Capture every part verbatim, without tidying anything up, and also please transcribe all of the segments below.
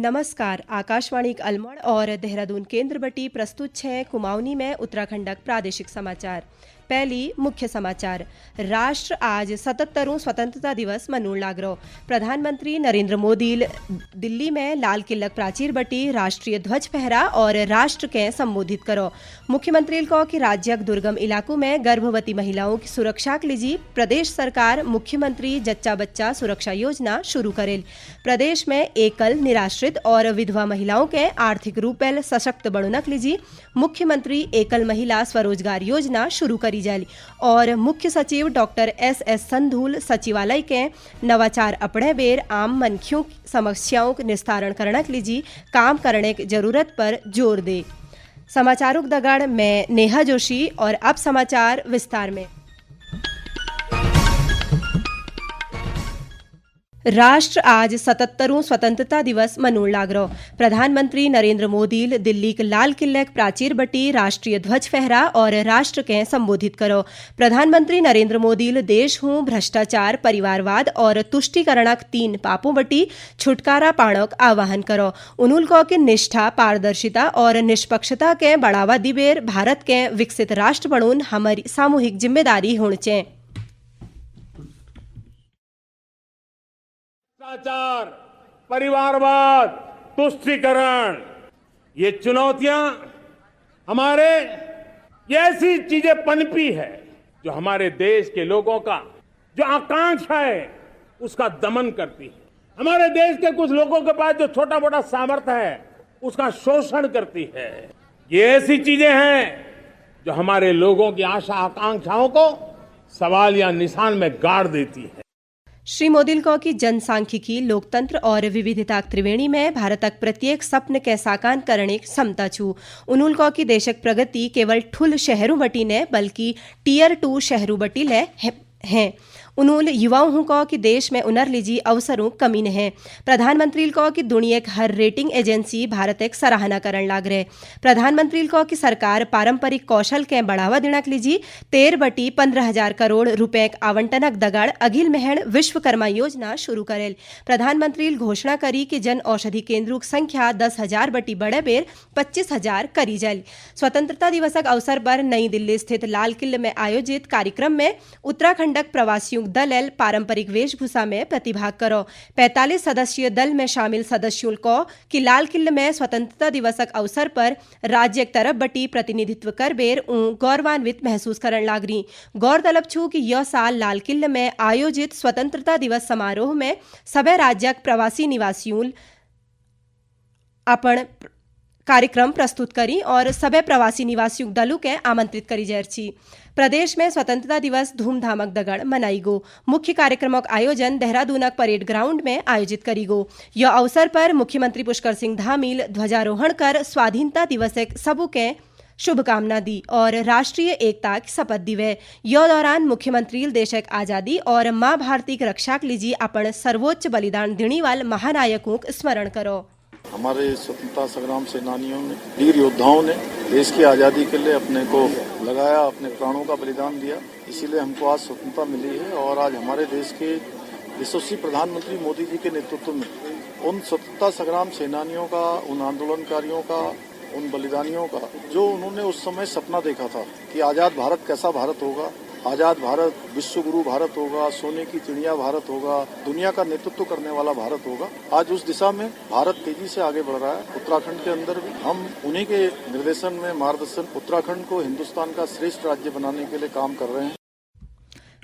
नमस्कार, आकाशवाणी क अल्मोड़ा और देहरादून केंद्र बटी प्रस्तुत छे कुमाऊनी में उत्तराखंड क प्रादेशिक समाचार। पहली मुख्य समाचार। राष्ट्र आज सतहत्तरवां स्वतंत्रता दिवस मनूण लाग रहो। प्रधानमंत्री नरेंद्र मोदी ल-, दिल्ली में लाल किला क प्राचीर बटी राष्ट्रीय ध्वज फहरा और राष्ट्र के संबोधित करो। मुख्यमंत्री ल कहो कि राज्य क दुर्गम इलाकों में गर्भवती महिलाओं की सुरक्षा के लिए प्रदेश सरकार मुख्यमंत्री जच्चा बच्चा सुरक्षा योजना शुरू करेल। प्रदेश में एकल, निराश्रित और विधवा महिलाओं के आर्थिक रूप से सशक्त बनने के लिए मुख्यमंत्री एकल महिला स्वरोजगार योजना शुरू करी जाली और मुख्य सचिव डॉक्टर एस एस संधूल सचिवालय के नवाचार अपने बेर आम मनखियों की समस्याओं के निस्तारण करने के लिए काम करने की जरूरत पर जोर दे। समाचारों के दगाड़ में नेहा जोशी और अब समाचार विस्तार में। राष्ट्र आज सतहत्तरवां स्वतंत्रता दिवस मनूण लाग रहो। प्रधानमंत्री नरेंद्र मोदी ल दिल्ली क लाल किले क प्राचीर बटी राष्ट्रीय ध्वज फहरा और राष्ट्र के संबोधित करो। प्रधानमंत्री नरेंद्र मोदी ल देश हूँ भ्रष्टाचार, परिवारवाद और तुष्टिकरण क तीन पापों बटी छुटकारा पाणो क आह्वान करो। उन्होंने कहो कि निष्ठा, पारदर्शिता और निष्पक्षता के बढ़ावा दिबेर भारत के विकसित राष्ट्र बनून हमारी सामूहिक जिम्मेदारी होनी चाहिए। भ्रष्टाचार, परिवारवाद, तुष्टिकरण, ये चुनौतियां हमारे, ये ऐसी चीजें पनपी है जो हमारे देश के लोगों का जो आकांक्षा है, उसका दमन करती है। हमारे देश के कुछ लोगों के पास जो छोटा मोटा सामर्थ्य है, उसका शोषण करती है। ये ऐसी चीजें हैं जो हमारे लोगों की आशा आकांक्षाओं को सवालिया निशान में गाड़ देती है। श्री मोदी ने कहा कि जनसांख्यिकी, लोकतंत्र और विविधता की त्रिवेणी में भारत का प्रत्येक सपन के साकार करने की क्षमता छू। उन्होंने कहा कि देश की प्रगति केवल ठुल शहरों बटी ने, बल्कि टियर टू शहरों बटी ले है, हैं। उन्होंने युवाओं हूँ कहा कि देश में उनर लीजी अवसरों कमी ने है। प्रधानमंत्री ने कहा कि दुनिया के हर रेटिंग एजेंसी भारत एक सराहना करण लाग रहे। प्रधानमंत्री ने कहा कि सरकार पारंपरिक कौशल के बढ़ावा देना के लीजी तेरह बटी पन्द्रह हजार करोड़ रुपए के आवंटन क दगाड़ अगिल महण विश्वकर्मा योजना शुरू करेल। प्रधानमंत्री घोषणा करी कि जन औषधि केंद्रों की संख्या दस हजार बटी बढ़े बेर पच्चीस हजार करी जाली। स्वतंत्रता दिवस के अवसर पर नई दिल्ली स्थित लाल किले में आयोजित कार्यक्रम में उत्तराखंड के प्रवासियों दल एल पारंपरिक वेशभूषा में प्रतिभाग करो। पैंतालीस सदस्यीय दल में शामिल सदस्यों को कि लाल किले में स्वतंत्रता दिवस के अवसर पर राज्य के तरफ बटी प्रतिनिधित्व कर बेर ऊं गौरवान्वित महसूस करण लाग रही। गौरतलब छू कि यह साल लाल किले में आयोजित स्वतंत्रता दिवस समारोह में सभे राज्य के प्रवासी निवासियों अपन प्र-, कार्यक्रम प्रस्तुत करी और सभे प्रवासी निवासियों दलों के आमंत्रित करी जैर छी। प्रदेश में स्वतंत्रता दिवस धूमधामक दगड़ मनाई गो। मुख्य कार्यक्रमों का आयोजन देहरादून के परेड ग्राउंड में आयोजित करी गो। यह अवसर पर मुख्यमंत्री पुष्कर सिंह धामील ध्वजारोहण कर स्वाधीनता दिवस एक सबू के शुभकामना दी और राष्ट्रीय एकता की शपथ दिवे। यो दौरान मुख्यमंत्री देश एक आजादी और माँ भारती की रक्षा के लिए अपन सर्वोच्च बलिदान देने वाले महानायकों का स्मरण करो। हमारे स्वतंत्रता संग्राम सेनानियों ने, वीर योद्धाओं ने देश की आजादी के लिए अपने को लगाया, अपने प्राणों का बलिदान दिया, इसीलिए हमको आज स्वतंत्रता मिली है। और आज हमारे देश के यशस्वी प्रधानमंत्री मोदी जी के नेतृत्व में उन स्वतंत्रता संग्राम सेनानियों का, उन आंदोलनकारियों का, उन बलिदानियों का, जो उन्होंने उस समय सपना देखा था कि आजाद भारत कैसा भारत होगा, आजाद भारत विश्व गुरु भारत होगा, सोने की चिड़िया भारत होगा, दुनिया का नेतृत्व करने वाला भारत होगा। आज उस दिशा में भारत तेजी से आगे बढ़ रहा है। उत्तराखंड के अंदर भी हम उन्हीं के निर्देशन में, मार्गदर्शन, उत्तराखंड को हिंदुस्तान का श्रेष्ठ राज्य बनाने के लिए काम कर रहे हैं।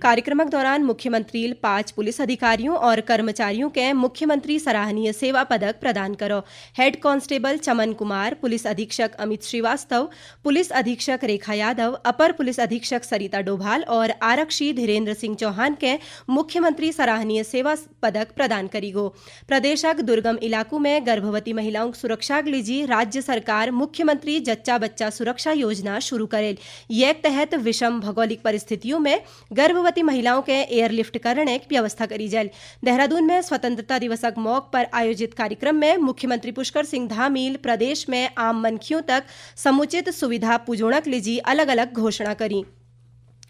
कार्यक्रम के दौरान मुख्यमंत्री पांच पुलिस अधिकारियों और कर्मचारियों के मुख्यमंत्री सराहनीय सेवा पदक प्रदान करो। हेड कांस्टेबल चमन कुमार, पुलिस अधीक्षक अमित श्रीवास्तव, पुलिस अधीक्षक रेखा यादव, अपर पुलिस अधीक्षक सरिता डोभाल और आरक्षी धीरेंद्र सिंह चौहान के मुख्यमंत्री सराहनीय सेवा पदक प्रदान करी गो। प्रदेश क दुर्गम इलाकों में गर्भवती महिलाओं की सुरक्षा के लिए राज्य सरकार मुख्यमंत्री जच्चा बच्चा सुरक्षा योजना शुरू करेल। ये तहत विषम भौगोलिक परिस्थितियों में गर्भवती महिलाओं के एयरलिफ्ट करने की व्यवस्था करी जाए। देहरादून में स्वतंत्रता दिवस के मौके पर आयोजित कार्यक्रम में मुख्यमंत्री पुष्कर सिंह धामील प्रदेश में आम मनखियों तक समुचित सुविधा पुजोण के लिए अलग-अलग घोषणा करी।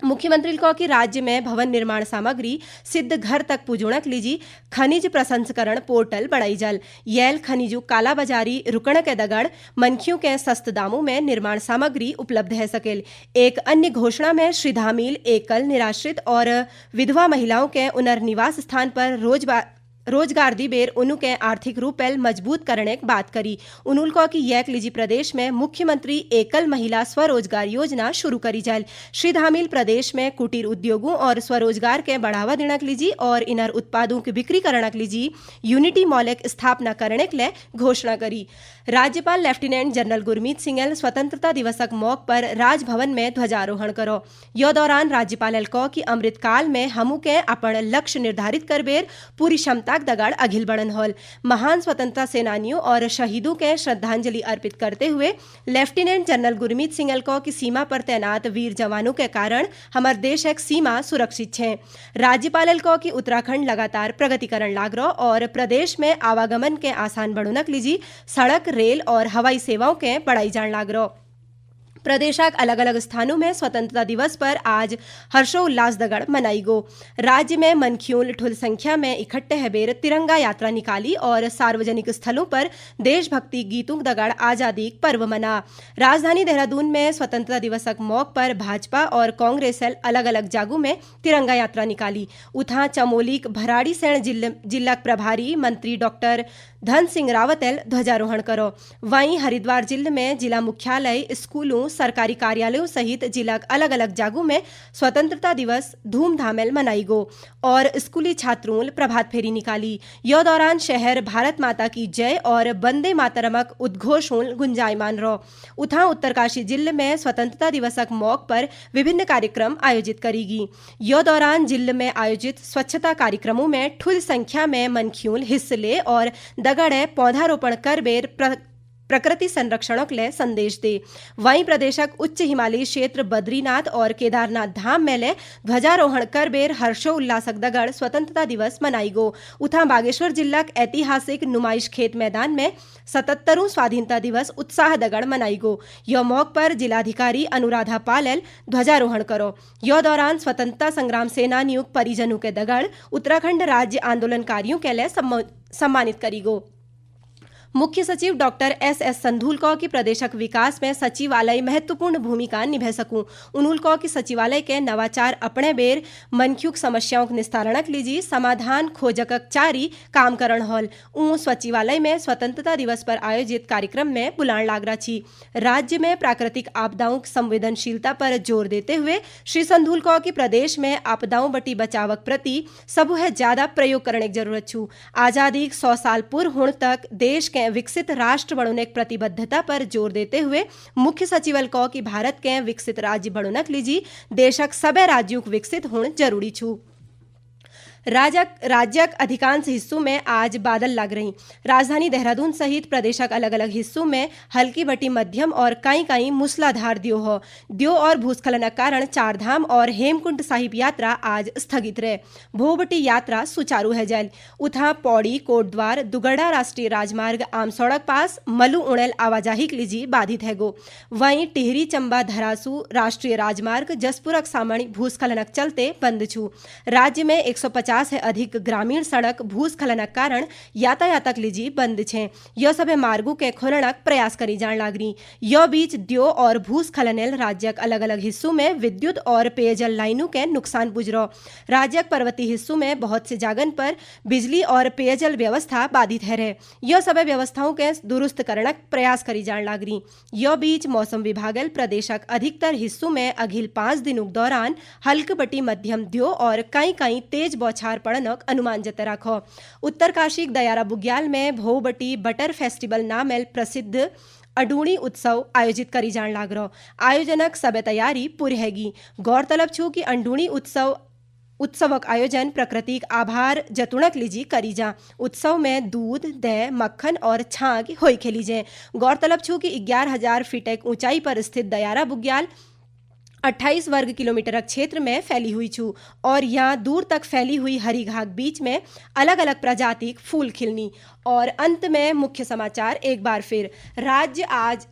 मुख्यमंत्री कहो कि राज्य में भवन निर्माण सामग्री सिद्ध घर तक पुजुणक लिजी खनिज प्रसंस्करण पोर्टल बणाई जल। येल खनिजु कालाबाजारी रुकण के दगड़ मनखियों के सस्त दामों में निर्माण सामग्री उपलब्ध है सकेल। एक अन्य घोषणा में श्री धामील एकल निराश्रित और विधवा महिलाओं के उनर निवास स्थान पर रोजबा-, रोजगार दी बेर उनुके आर्थिक रूपेल मजबूत करने की बात करी। उनुल कहो कि यैक लिजी प्रदेश में मुख्यमंत्री एकल महिला स्वरोजगार योजना शुरू करी जायल। श्री धामील प्रदेश में कुटीर उद्योगों और स्वरोजगार के बढ़ावा देणक लिजी और इनर उत्पादों की बिक्री करणक लिजी यूनिटी मॉल की स्थापना करने के लिए घोषणा करी। राज्यपाल लेफ्टिनेंट जनरल गुरमीत सिंगल स्वतंत्रता दिवसक मौक पर राजभवन में ध्वजारोहण करो। यो दौरान राज्यपाल कहो कि अमृतकाल में हमू के अपन लक्ष्य निर्धारित कर बेर पूरी क्षमता के दगड़ अघिल बढ़न होल। महान स्वतंत्रता सेनानियों और शहीदों के श्रद्धांजलि अर्पित करते हुए लेफ्टिनेंट जनरल गुरमीत सिंगल कहो कि सीमा पर तैनात वीर जवानों के कारण हमार देश एक सीमा सुरक्षित छे। राज्यपाल कहो कि उत्तराखंड लगातार प्रगति करण लाग रहो और प्रदेश में आवागमन के आसान बढ़ोनक लिजी सड़क, रेल और हवाई सेवाओं के बढ़ाई जाण लाग रहो। प्रदेशाक अलग-अलग स्थानों में स्वतंत्रता दिवस पर आज हर्षोल्लास दगड़ मनाई गो। राज्य में मनखियूल ठुल संख्या में इकट्ठे है बेर तिरंगा यात्रा निकाली और सार्वजनिक स्थलों पर देशभक्ति गीतों दगड़ आजादी पर्व मना। राजधानी देहरादून में स्वतंत्रता दिवसक मौक पर भाजपा और कांग्रेस एल अलग-अलग जागों में तिरंगा यात्रा निकाली। उथां चमोलीक भराड़ी सैण जिल-, जिल्लाक प्रभारी मंत्री डॉक्टर धन सिंह रावत एल ध्वजारोहण करो। वहीं हरिद्वार जिले में जिला मुख्यालय, स्कूलों, सरकारी कार्यालयों सहित जिला के अलग-अलग जागों में स्वतंत्रता दिवस धूमधाम एल मनाई गो और स्कूली छात्रों प्रभात फेरी निकाली। यो दौरान शहर भारत माता की जय और वंदे मातरमक उद्घोषों गुंजायमान रहो। उथां उत्तरकाशी जिले में स्वतंत्रता दिवसक मौक पर विभिन्न कार्यक्रम आयोजित करीगी। यो दौरान जिले में आयोजित स्वच्छता कार्यक्रमों में ठुल संख्या में मनखियूल हिस्स ले और दगड़े पौधारोपण कर बेर प्र-, प्रकृति संरक्षणक ले संदेश दे। वहीं प्रदेशक उच्च हिमालयी क्षेत्र बद्रीनाथ और केदारनाथ धाम में ले ध्वजारोहण कर बेर हर्षोल्लासक दगड़ स्वतंत्रता दिवस मनाई गो। उथां बागेश्वर जिला के ऐतिहासिक नुमाइश खेत मैदान में सतहत्तरवां स्वाधीनता दिवस उत्साह दगड़ मनाई गो। यो मौक पर जिलाधिकारी अनुराधा पाल एल ध्वजारोहण करो। यो दौरान स्वतंत्रता संग्राम सेनानियों के परिजनों के दगड़ उत्तराखंड राज्य आंदोलनकारियों के लिए सम्मा-, सम्मानित करी गो। मुख्य सचिव डॉक्टर एस एस संधूल कहो कि प्रदेशक विकास में सचिवालय महत्वपूर्ण भूमिका निभे सकूं। उनुल कहो कि सचिवालय के नवाचार अपने बेर मनख्युक समस्याओं के निस्तारणक लिजी समाधान खोजकक चारी काम करण होल। ऊं सचिवालय में स्वतंत्रता दिवस पर आयोजित कार्यक्रम में बुलाण लाग रहा छी। राज्य में प्राकृतिक आपदाओं की संवेदनशीलता पर जोर देते हुए श्री संधूल कहो कि प्रदेश में आपदाओं बटी बचावक प्रति सबू है ज्यादा प्रयोग करने की जरूरत छू। आजादी के सौ साल पूर्व हुण तक देश के विकसित राष्ट्र बनने की प्रतिबद्धता पर जोर देते हुए मुख्य सचिवल कहो कि भारत के विकसित राज्य बनने के लिए जी देशक सबै राज्यों को विकसित होण जरूरी छू। राजक, राज्यक अधिकांश हिस्सों में आज बादल लग रही। राजधानी देहरादून सहित प्रदेशक अलग-अलग हिस्सों में हल्की बटी मध्यम और कई-कई मूसलाधार दियो हो। दियो और भूस्खलन के कारण चार धाम और हेमकुंड साहिब यात्रा आज स्थगित रहे। भोबटी यात्रा सुचारू है जायल। उथा पौड़ी, कोटद्वार, दुगड़ा राष्ट्रीय राजमार्ग आम सड़क पास मलु उणेल आवाजाही के लिए बाधित है गो। वहीं टिहरी चंबा धरासू राष्ट्रीय राजमार्ग जसपुरक सामणी भूस्खलनक चलते बंद छु। राज्य में एक सौ पचास है अधिक ग्रामीण सड़क भूस्खलनक कारण यातायातक लिजी बंद छे। यो सभे मार्गों के खोलणक प्रयास करी जाण लागरी। यो बीच दियो और भूस्खलनेल राज्यक अलग-अलग हिस्सों में विद्युत और पेयजल लाइनों के नुकसान बुजरो। राज्यक पर्वतीय हिस्सों में बहुत से जागन पर बिजली और पेयजल व्यवस्था बाधित है रहे। यो सभे व्यवस्थाओं के दुरुस्त करणक प्रयास करी जाण लागरी। यो बीच मौसम विभागल प्रदेशक अधिकतर हिस्सों में अघिल पाँच दिनों के दौरान हल्क बटी मध्यम द्यो और कई-कई तेज बौछार पड़नक अनुमान जत राखो। उत्तरकाशी के दयारा बुग्याल में भो बटी बटर फेस्टिवल नामेल प्रसिद्ध अडूणी उत्सव आयोजित करी जाण लाग रहो। आयोजनक सबै तैयारी पूरी हैगी। गौरतलब छु कि अंडूणी उत्सव उत्सवक आयोजन प्रकृतिक आभार जतुणक लिजी करी जा। उत्सव में दूध, दह, मक्खन और छाग होई खेली जे। गौरतलब छु कि ग्यारह हजार फीट एक ऊंचाई पर स्थित दयारा बुग्याल अट्ठाईस वर्ग किलोमीटर क्षेत्र में फैली हुई छु और यहाँ दूर तक फैली हुई हरी घास बीच में अलग-अलग प्रजाति फूल खिलनी। और अंत में मुख्य समाचार एक बार फिर। राज्य आज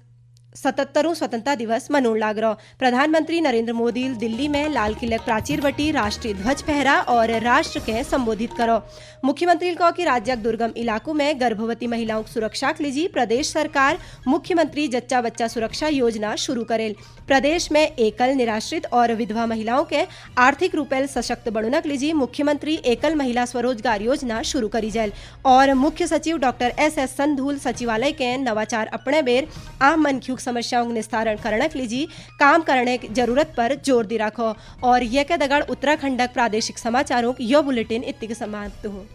सतहत्तरौं स्वतंत्रता दिवस मनोण लाग रौ। प्रधानमंत्री नरेंद्र मोदी दिल्ली में लाल किले प्राचीर बटी राष्ट्रीय ध्वज फहरा और राष्ट्र के संबोधित करो। मुख्यमंत्री कहो कि राज्य दुर्गम इलाकों में गर्भवती महिलाओं की सुरक्षा के लिए प्रदेश सरकार मुख्यमंत्री जच्चा बच्चा सुरक्षा योजना शुरू करेल। प्रदेश में एकल निराश्रित और विधवा महिलाओं के आर्थिक रूपेल सशक्त बणुनक लिजी मुख्यमंत्री एकल महिला स्वरोजगार योजना शुरू करी जैल। और मुख्य सचिव डॉक्टर एस एस संधूल सचिवालय के नवाचार अपने बेर आम मनख्यूक समस्याओं के निस्तारण करणक लिजी काम करने की जरूरत पर जोर दी रखो। और ये के दगड़ उत्तराखंडक प्रादेशिक समाचारों की यो बुलेटिन इत्तिक समाप्त हो।